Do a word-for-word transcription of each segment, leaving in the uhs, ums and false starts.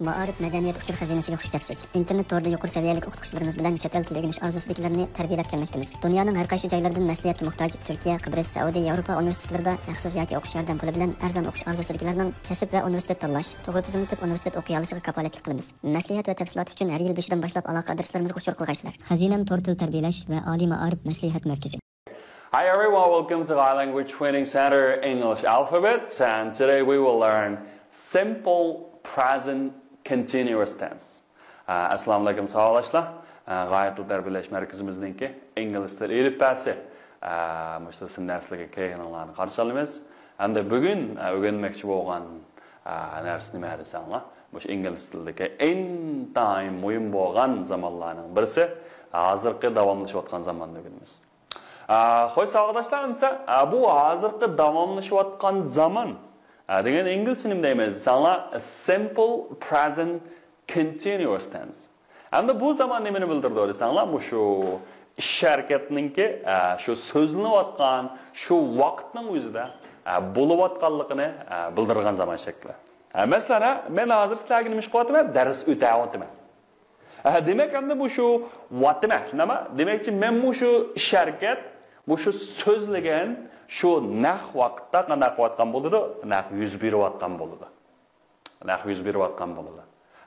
مائارىپ مەدەنىيەت ئۇچۇر خەزىنىسىگە خۇش كەپسىز. ئىنتېرنېت تورىدا يۇقىرى سەۋىيەلىك ئوقۇتقۇچىلىرىمىز بىلەن چەت ئەل تىلى ئۆگىنىش ئارزۇسىدىكىلەرنى تەربىيەلەپ كەلمەكتىمىز. دۇنيانىڭ ھەر قايسى جايلىرىدىن مەسلىھەتكە موھتاج تۈركىيە، قىبرىس، سەئۇدى، ياۋروپا ئۇنىۋېرسىتېتلىرىدا ھەقسىز ياكى ئوقۇش ياردەم پۇلى بىلەن ئەرزان ئوقۇش ئارزۇسىدىكىلەرنىڭ كەسىپ ۋە ئۇنىۋېرسىتېت تاللاش، توغرا تىزىملىتىپ ئۇنىۋېرسىتېت ئوقۇيالىشىغا كاپالەتلىك قىلىمىز. مەسلىھەت ۋە تەپسىلات ئۈچۈن ھەر يىل بېشىدىن باشلاپ ئالاقە ئادرېسلىرىمىزغا ئۇچۇر قىلغايسىلەر. خەزىنەم تور تىل تەربىيەلەش ۋە ئالىي مائارىپ مەسلىھەت مەركىزى. Hi everyone, welcome to Thai Language Training Center English Alphabet, and today we will learn simple present continuous tense. ئە، ئەسسالامۇ ئەلەيكۇم ساۋاقداشلار. ئە، غايەت تىل تەربىيەلەش مەركىزىمىزنىڭكى ئىنگلىز تىل ئېلىپبەسى، ئە، مۇشۇ سىن دەرسلىرىگە كەلگىنىڭلارنى قارشى ئالىمىز. ھەمدە بۈگۈن، ئە، ئۆگەنمەكچى بولغان، ئە، نەرسە نېمە دېسەڭلار، مۇشۇ ئىنگلىز تىلىدىكى ئىنتايىن مۇھىم بولغان زامانلارنىڭ بىرسى، ھازىرقى داۋاملىشىۋاتقان زاماننى ئۆگىنىمىز. ئا، خوش، ساۋاقداشلار، ئەمسە، ئا، بۇ ھازىرقى داۋاملىشىۋاتقان زامان، ئا، دېگەن ئىنگلىزچە نېمە دەيمىز دېسەڭلار، simple present continuous tense. ئەمدى بۇ زامان نېمىنى بىلدۈرىدۇ دېسەڭلار، مۇشۇ ئىش ھەرىكەتنىڭكى، ئا، شۇ سۆزلىنىۋاتقان شۇ ۋاقىتنىڭ ئۆزىدە، ئا، بولۇۋاتقانلىقىنى، ئا، بىلدۈرىدىغان زامان شەكلى. ئا، مەسىلەن، ھە، مەن ھازىر سىلەرگە نېمە ئىش قىلىۋاتىمەن؟ دەرس ئۆتەۋاتىمەن. ئە، دېمەك، ئەمدى بۇ شۇ ۋاتىمەن، شۇنداقمۇ؟ دېمەكچى، مەن مۇشۇ ئىش ھەرىكەت، مۇشۇ سۆزلىگەن، شۇ نەق ۋاقىتتا قانداق قىلىۋاتقان بولىدۇ؟ نەق يۈز بېرىۋاتقان بولىدۇ. نەق يۈز بېرىۋاتقان بولىدۇ.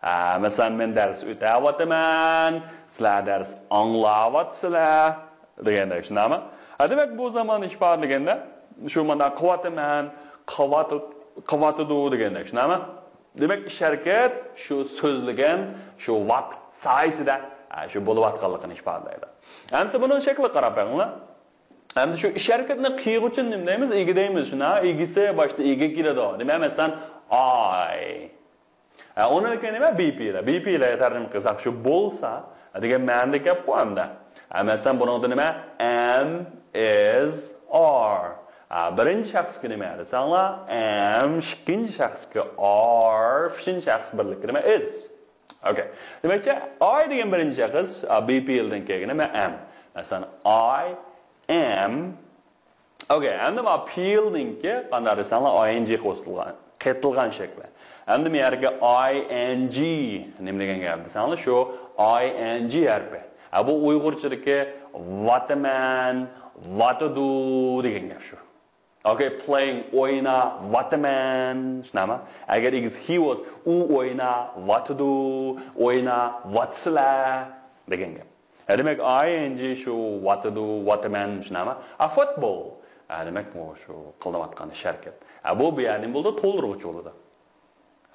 ئە، مەسىلەن، مەن دەرس ئۆتەۋاتىمەن، سىلەر دەرس ئاڭلاۋاتىسىلەر دېگەندەك، شۇنداقمۇ؟ ئە، دېمەك، بۇ زامان ئىپادىلىگەندە، شۇ مانا قىلىۋاتىمەن، قىلىۋاتىدۇ دېگەندەك، شۇنداقمۇ؟ دېمەك، ئىش ھەرىكەت شۇ سۆزلىگەن شۇ ۋاقىت سائىتىدە، ئە، شۇ بولۇۋاتقانلىقىنى ئىپادىلەيدۇ. ئەمسە بۇنىڭ شەكلىگە قاراپ بېقىڭلار. ئەمدى شۇ ئىش ھەرىكەتنى قىلغۇچىنى نېمە دەيمىز؟ ئىگە دەيمىز. شۇنا، ئىگىسى باشتا ئىگە كېلىدۇ. دېمەك، مەسىلەن، ئاي. ئە، ئۇنىڭدىن كېيىن نېمە؟ بى پى ئېلى. بى پى ئېلى تەرجىمە قىلساق، شۇ بولسا دېگەن مەنىدە گەپ بۇ ئەمدى. ئە، مەسىلەن، بۇنىڭدا نېمە؟ ئەم، ئىز، ئار. ئە، بىرىنچى شەخسكە نېمە دېسەڭلار؟ ئەم، ئىككىنچى شەخسكە ئار، ئۈچىنچى شەخس بىرلىككە نېمە؟ ئىز. ئوكەي. دېمەكچى، ئاي دېگەن بىرىنچى شەخس، ئا، بى پى ئېلدىن كەلگىنى مەن ئەم. مەسىلەن، ئاي ئەم. ئوكەي، ئەمدى مانا پى ئېلنىڭكى قانداق دېسەڭلار، ئاي ئېن جى قوشۇلغان، قېتىلغان شەكلى. ئەمدى بۇ يەرگە ئاي ئېن جى نېمە دېگەن گەپ دېسەڭلار، شۇ ئاي ئېن جى ھەرپى. ھە، بۇ ئۇيغۇرچىدىكى ۋاتىمەن، ۋاتىدۇ دېگەن گەپ شۇ. ئوكەي، playing، ئويناۋاتىمەن، شۇنداقمۇ؟ ئەگەر ئىگىسى he was، ئۇ ئويناۋاتىدۇ، ئويناۋاتىسىلەر دېگەن گەپ. ھە، دېمەك، ئاي ئېن جى شۇ ۋاتىدۇ، ۋاتىمەن، شۇنداقمۇ؟ ئا، فوتبول. ھە، دېمەك، بۇ شۇ قىلىنىۋاتقان ئىش ھەرىكەت. ھە، بۇ، بۇ يەردە نېمە بولىدۇ؟ تولدۇرغۇچ بولىدۇ.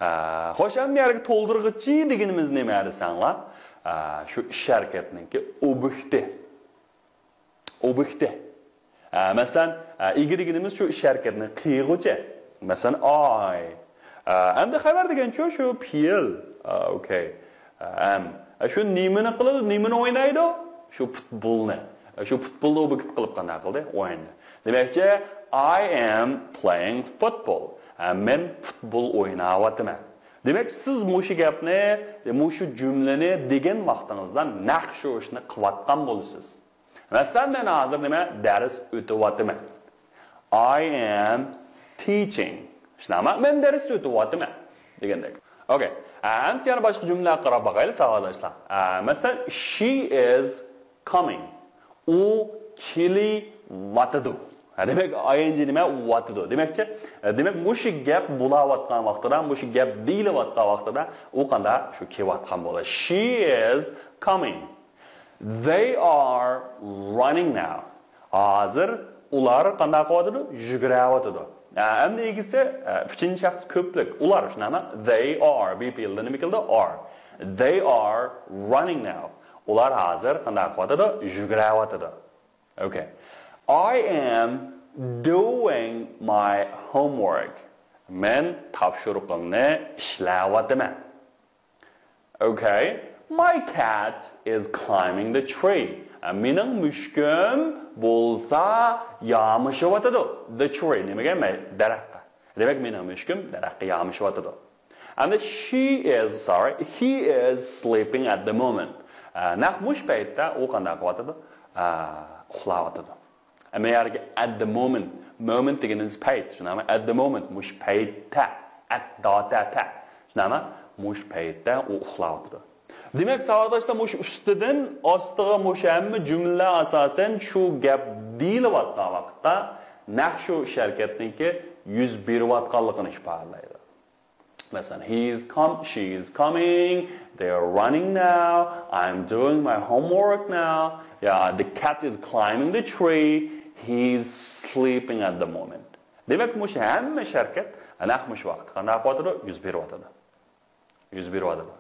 ھە، خوش، ئەمدى يەرگە تولدۇرغۇچى دېگىنىمىز نېمە دېسەڭلار؟ ھە، شۇ ئىش ھەرىكەتنىڭكى ئوبيېكتى. ئوبيېكتى. ئە، مەسىلەن، ئە، ئىگە دېگىنىمىز شۇ ئىش ھەرىكەتنى قىلغۇچى. مەسىلەن، ئاي. ئە، ئەمدى خەۋەر دېگەنچۇ شۇ پېئىل. ئە، ئوكەي. ئە، ئەم. ئە، شۇ نېمىنى قىلىدۇ، نېمىنى ئوينايدۇ؟ شۇ پۇتبولنى. ئە، شۇ پۇتبولنى ئوبيېكت قىلىپ قانداق قىلدى؟ ئوينىدى. دېمەكچى، I am playing football. ئە، مەن پۇتبول ئويناۋاتىمەن. دېمەك، سىز مۇشۇ گەپنى، مۇشۇ جۈملىنى دېگەن ۋاقتىڭىزدا نەق شۇ ئىشنى قىلىۋاتقان بولىسىز. مەسىلەن، مەن ھازىر نېمە؟ دەرس ئۆتۈۋاتىمەن. I am teaching. شۇنداقمۇ؟ مەن دەرس ئۆتۈۋاتىمەن دېگەندەك. ئوكەي. ئەمدى يەنە باشقا جۈملىلەرگە قاراپ باقايلى، ساۋاقداشلار. ئە، مەسىلەن، she is coming. ئۇ كېلىۋاتىدۇ. ھە، دېمەك، I N G نېمە؟ ۋاتىدۇ. دېمەكچى، ئە، دېمەك، مۇشۇ گەپ بولاۋاتقان ۋاقتىدا، مۇشۇ گەپ دېيىلىۋاتقان ۋاقتىدا ئۇ قانداق؟ شۇ كېلىۋاتقان بولىدۇ. She is coming. They are running now. ھازىر ئۇلار قانداق قىلىۋاتىدۇ؟ يۈگۈرۈۋاتىدۇ. ئە، ئەمدى ئىگىسى، ئە، ئۈچىنچى شەخس كۆپلۈك. ئۇلار، شۇنداقمۇ؟ They are. بى پېئىلدا نېمە كېلىدۇ؟ Are. They are running now. ئۇلار ھازىر قانداق قىلىۋاتىدۇ؟ يۈگۈرۈۋاتىدۇ. ئوكەي. I am doing my homework. مەن تاپشۇرۇقۇمنى ئىشلەۋاتىمەن. Okay. My cat is climbing the tree. مېنىڭ مۈشۈكۈم بولسا يامىشىۋاتىدۇ. The tree نېمىگە؟ مە-، دەرەخكە. دېمەك، مېنىڭ مۈشۈكۈم دەرەخكە يامىشىۋاتىدۇ. And she is, sorry, he is sleeping at the moment. نەق مۇشۇ پەيتتە ئۇ قانداق قىلىۋاتىدۇ؟ ئۇخلاۋاتىدۇ. ئەمما يەرگە at the moment، moment دېگىنىمىز پەيت، شۇنداقمۇ؟ At the moment، مۇشۇ پەيتتە، at داتەتە، شۇنداقمۇ؟ مۇشۇ پەيتتە ئۇ ئۇخلاۋاتىدۇ. دېمەك، ساۋاقداشلار، مۇشۇ ئۈستىدىن ئاستىغا مۇشۇ ھەممە جۈملىلەر ئاساسەن شۇ گەپ دېيىلىۋاتقان ۋاقىتتا نەق شۇ ئىش ھەرىكەتنىڭكى يۈز بېرىۋاتقانلىقىنى ئىپادىلەيدۇ. مەسىلەن، he is com she is coming, they are running now, I'm doing my homework now, yeah, the cat is climbing the tree, he is sleeping at the moment. دېمەك، مۇشۇ ھەممە ئىش ھەرىكەت نەق مۇشۇ ۋاقىتتا قانداق قىلىۋاتىدۇ؟ يۈز بېرىۋاتىدۇ. يۈز بېرىۋاتىدۇ.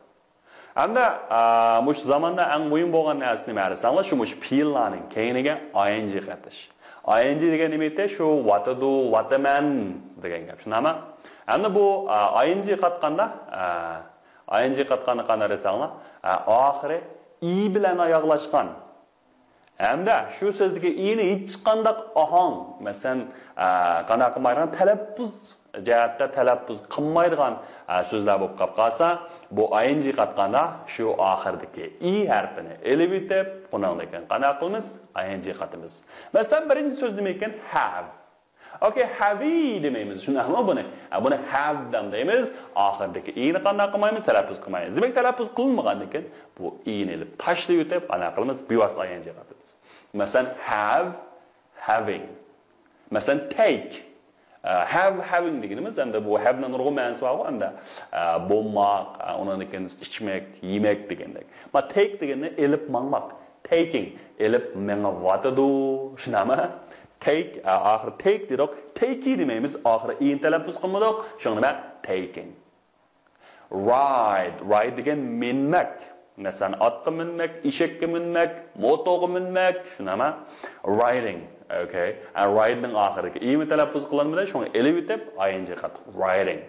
ھەمدە، ئا، مۇشۇ زاماندا ئەڭ مۇھىم بولغان نەرسە نېمە دېسەڭلار، شۇ مۇشۇ پېئىللارنىڭ كەينىگە ئاينجى قېتىش. ئاينجى دېگەن نېمە ئىدى؟ شۇ ۋاتىدۇ، ۋاتىمەن دېگەن گەپ. شۇنداقمۇ؟ ئەمدى بۇ، ئا، ئاينجى قاتقاندا، ئا، ئاينجى قاتقاندا قانداق دېسەڭلار، ئا، ئاخىرى ئى بىلەن ئاياغلاشقان. ھەمدە شۇ سۆزدىكى ئىنى ھېچقانداق ئاھاڭ، مەسىلەن، ئا، قانداق قىلمايدىغان، تەلەپپۇز جەھەتتە تەلەپپۇز قىلمايدىغان، ئا، سۆزلەر بولۇپ قاپ قالسا، بۇ ئاينجى قاتقاندا شۇ ئاخىرىدىكى ئى ھەرپىنى ئېلىۋېتىپ، ئۇنىڭدىن كېيىن قانداق قىلىمىز؟ ئاينجى قاتىمىز. مەسىلەن، بىرىنچى سۆز نېمە ئىكەن؟ Have. ئوكەي، ھەۋى دېمەيمىز، شۇنداقمۇ بۇنى؟ ھە، بۇنى ھەۋدەم دەيمىز. ئاخىرىدىكى ئىنى قانداق قىلمايمىز؟ تەلەپپۇز قىلمايمىز. دېمەك، تەلەپپۇز قىلىنمىغاندىن كېيىن بۇ ئىنى ئېلىپ تاشلىۋېتىپ، قانداق قىلىمىز؟ بىۋاسىتە ئاينجى قاتىمىز. مەسىلەن، have، having. مەسىلەن، take. ئە، have، having دېگىنىمىز، ئەمدى بۇ have نىڭ نۇرغۇن مەنىسى بارغۇ، ئەمدى، ئە، بولماق، ئە، ئۇنىڭدىن كېيىن ئىچمەك، يېمەك دېگەندەك. ما take دېگەننى ئېلىپ ماڭماق. Taking، ئېلىپ مېڭىۋاتىدۇ، شۇنداقمۇ؟ Take، ئا، ئاخىرى take دېدۇق، takey دېمەيمىز، ئاخىرى ئىنى تەلەپپۇز قىلمىدۇق، شۇڭا نېمە؟ Taking. Ride، ride دېگەن مىنمەك. مەسىلەن، ئاتقا مىنمەك، ئېشەككە مىنمەك، موتوغا مىنمەك، شۇنداقمۇ؟ Riding، ئوكەي. ئا، ride نىڭ ئاخىرىدىكى ئىمۇ تەلەپپۇز قىلىنمىدى، شۇڭا ئېلىۋېتىپ، ئاينجى قاتتۇق، riding.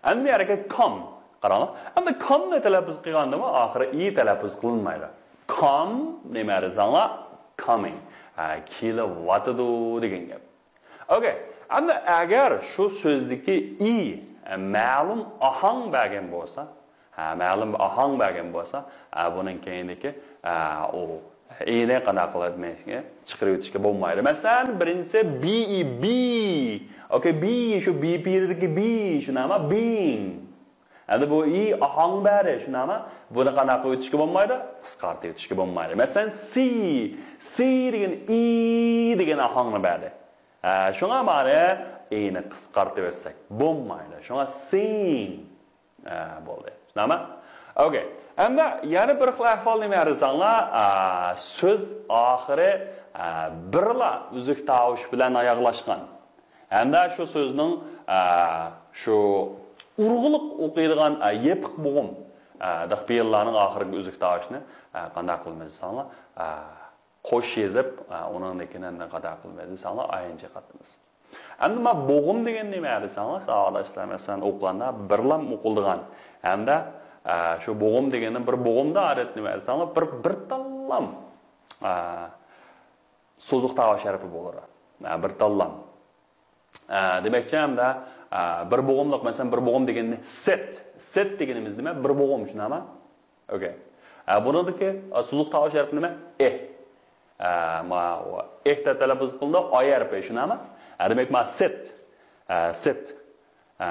ئەمدى بۇ يەرگە come. قاراڭلار. ئەمدى come نى تەلەپپۇز قىلغاندىمۇ ئاخىرى ئى تەلەپپۇز قىلىنمايدۇ. Come نېمە دېسەڭلار؟ Coming. ھە، كېلىۋاتىدۇ دېگەن گەپ. ئوكەي. ئەمدى ئەگەر شۇ سۆزدىكى ئى، ئە، مەلۇم ئاھاڭ بەرگەن بولسا، ھە، مەلۇم بىر ئاھاڭ بەرگەن بولسا، ئە، بۇنىڭ كەينىدىكى، ئە، ئۇ ئىنى قانداق قىلىپ چىقىرىۋېتىشكە بولمايدۇ. مەسىلەن، بىرىنچىسى بى ئى، بى. ئوكەي، بى، شۇ بى پېئىلىدىكى بى، شۇنداقمۇ؟ Being. ئەمدى بۇ ئى ئاھاڭ بەردى، شۇنداقمۇ؟ بۇنى قانداق قىلىپ ئۆتۈشكە بولمايدۇ؟ قىسقارتىپ ئۆتۈشكە بولمايدۇ. مەسىلەن، سى، سى دېگەن ئى دېگەن ئاھاڭنى بەردى. ھە، شۇڭا مانا ئىنى قىسقارتىپ ئۆتسەك بولمايدۇ. شۇڭا سىڭ. ھە، بولدى. شۇنداقمۇ؟ ئوكەي. ئەمدى يەنە بىر خىل ئەھۋال نېمە دېسەڭلار، ئا، سۆز ئاخىرى، ئا، بىرلا ئۈزۈك تاۋۇش بىلەن ئاياغلاشقان. ھەمدە شۇ سۆزنىڭ، ئە، شۇ ئۇرغۇلۇق ئوقۇيدىغان، ئە، يېپىق بوغۇم، ئە، دىق پېئىللارنىڭ ئاخىرىدىكى ئۈزۈك تاۋۇشنى، ئە، قانداق قىلىمىز دېسەڭلار، ئە، قوش يېزىپ، ئە، ئۇنىڭدىن كېيىن ئەمدى قانداق قىلىمىز دېسەڭلار، ئاينجى قاتىمىز. ئەمدى ما بوغۇم دېگەن نېمە دېسەڭلار، ساۋاقداشلار، مەسىلەن، ئوقۇغاندا بىرلام ئوقۇلىدىغان. ھەمدە، ئە، شۇ بوغۇم دېگەننىڭ بىر بوغۇمدا ئادەتتە نېمە دېسەڭلار، بىر، بىر تاللام، ئە، سوزۇق تاۋۇش ھەرپى بولىدۇ. ئە، بىر تاللام. ئە، دېمەكچى، ھەمدە، ئە، بىر بوغۇملۇق، مەسىلەن، بىر بوغۇم دېگەننى سېت. سېت دېگىنىمىز نېمە؟ بىر بوغۇم، شۇنداقمۇ؟ ئوكەي. ئە، بۇنىڭدىكى، ئە، سوزۇق تاۋۇش ھەرپى نېمە؟ ئېھ. ئە، ما، ئېھ دەپ تەلەپپۇز قىلىنىدۇ، ئاي ھەرپى، شۇنداقمۇ؟ ئە، دېمەك، ما سېت. ئە، سېت. ئە،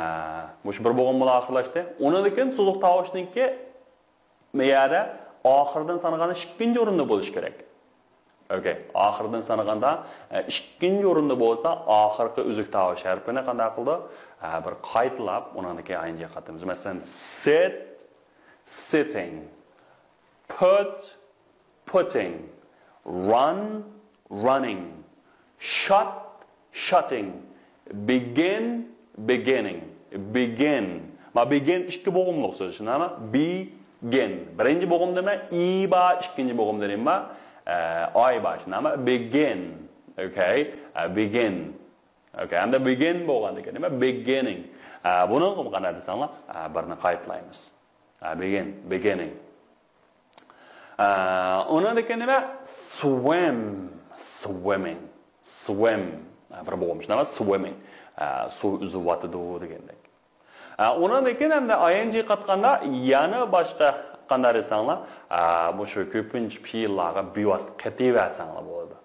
مۇشۇ بىر بوغۇم بىلەن ئاخىرلاشتى. ئۇنىڭدىن كېيىن سوزۇق تاۋۇشنىڭكى ما يەردە ئاخىرىدىن سانىغاندا ئىككىنچى ئورۇندا بولۇشى كېرەك. ئوكەي. ئاخىرىدىن سانىغاندا، ئە، ئىككىنچى ئورۇندا بولسا، ئاخىرقى ئۈزۈك تاۋۇش ھەرپىنى قانداق قىلىدۇ؟ ئە، بىر قايتىلاپ، ئۇنىڭدىكى ئاينجى قاتىمىز. مەسىلەن، sit، sitting، put، putting، run، running، shut، shutting، begin، beginning، begin. ما begin ئىككى بوغۇملۇق سۆز، شۇنداقمۇ؟ Begin. بىرىنچى بوغۇمدا نېمە؟ ئى بار، ئىككىنچى بوغۇمدا نېمە بار؟ ئە، ئاي بار، شۇنداقمۇ؟ Begin. ئوكەي. ئە، begin. ئوكەي. ئەمدى begin بولغاندىكىن نېمە؟ Beginning. ئە، بۇنىڭغا قانداق دېسەڭلار، ئە، بىرنى قايتىلايمىز. ئە، begin، beginning. ئە، ئۇنىڭدىن كېيىن نېمە؟ Swim، swimming، swim. ئە، بىر بوغۇم، شۇنداقمۇ؟ Swimming. ئە، سۇ ئۈزۈۋاتىدۇ دېگەندەك. ئە، ئۇنىڭدىن كېيىن ئەمدى ئاينجى قاتقاندا يەنە باشقا قانداق دېسەڭلار، ئە، مۇشۇ كۆپىنچە پېئىللارغا بىۋاسىتە قېتىۋەرسەڭلار بولىدۇ.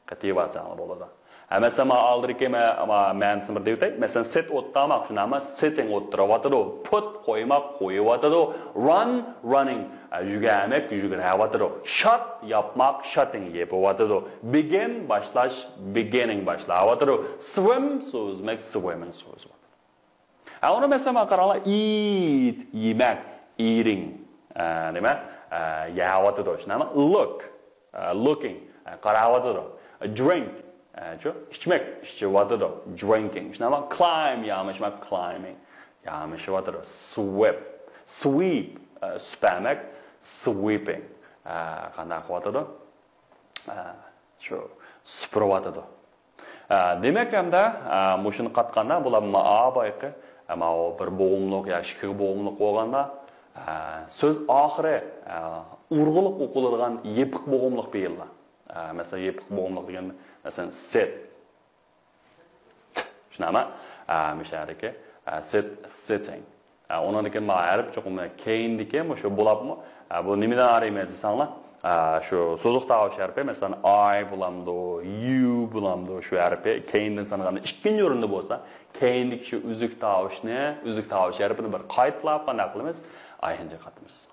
قېتىۋالساڭلار بولىدۇ. ئە، مەسىلەن، مانا ئالدىدىكى مە-، ما-، مەنىسىنى بىر دېيىۋېتەي. مەسىلەن، سىت ئولتۇرماق، شۇنداقمۇ؟ سىتىڭ ئولتۇرۇۋاتىدۇ. پۇت قويماق قويۇۋاتىدۇ. ران راننىڭ، ئە، يۈگۈرمەك يۈگۈرۈۋاتىدۇ. شات ياپماق شاتىڭ يېپىۋاتىدۇ. بېگىن باشلاش بېگىننىڭ باشلاۋاتىدۇ. سۋىم سۈزمەك سۋىممىڭ سۈزۈۋاتىدۇ. ھە، ئۇنى مەسىلەن، مانا قاراڭلار، ئىت، يېمەك، ئىتىڭ، ئە، نېمە، ئە، يەۋاتىدۇ، شۇنداقمۇ؟ لۇك، ئە، لۇكىڭ، ئە، قاراۋاتىدۇ. درىنك، ئە، شۇ، ئىچمەك، ئىچىۋاتىدۇ. درىنكىڭ، شۇنداقمۇ؟ كلايم، يامىشىماق، كلايمىڭ، يامىشىۋاتىدۇ. سۋىپ، سۋىپ، ئە، سۈپۈرمەك، سۋىپىڭ، ئە، قانداق قىلىۋاتىدۇ؟ ئە، شۇ، سۈپۈرۈۋاتىدۇ. ئە، دېمەك، ئەمدى، ئە، مۇشۇنى قاتقاندا، بۇلار ما-، ئا بايىقى، ئە، ماۋۇ بىر بوغۇملۇق يا ئىككى بوغۇملۇق بولغاندا، ئە، سۆز ئاخىرى، ئە، ئۇرغۇلۇق ئوقۇلىدىغان يېپىق بوغۇملۇق پېئىللار. ئە، مەسىلەن، يېپىق بوغۇملۇق دېگەن، مەسىلەن، سىت. شۇنداقمۇ؟ ئە، مۇشۇ يەردىكى، ئە، سىت، سىتىڭ. ئە، ئۇنىڭدىن كېيىن مانا ھەرپ چوقۇم كېيىندىكى مۇشۇ بولۇپمۇ؟ ئە، بۇ نېمىدىن ئايرىيمىز دېسەڭلار، ئە، شۇ سوزۇق تاۋۇش ھەرپى، مەسىلەن، ئاي بولامدۇ، يۇ بولامدۇ، شۇ ھەرپى كېيىندىن سانىغاندا ئىككىنچى ئورۇندا بولسا، كېيىندىكى شۇ ئۈزۈك تاۋۇشنى، ئۈزۈك تاۋۇش ھەرپىنى بىر قايتىلاپ قانداق قىلىمىز؟ ئاي ئېن جىغا قاتىمىز.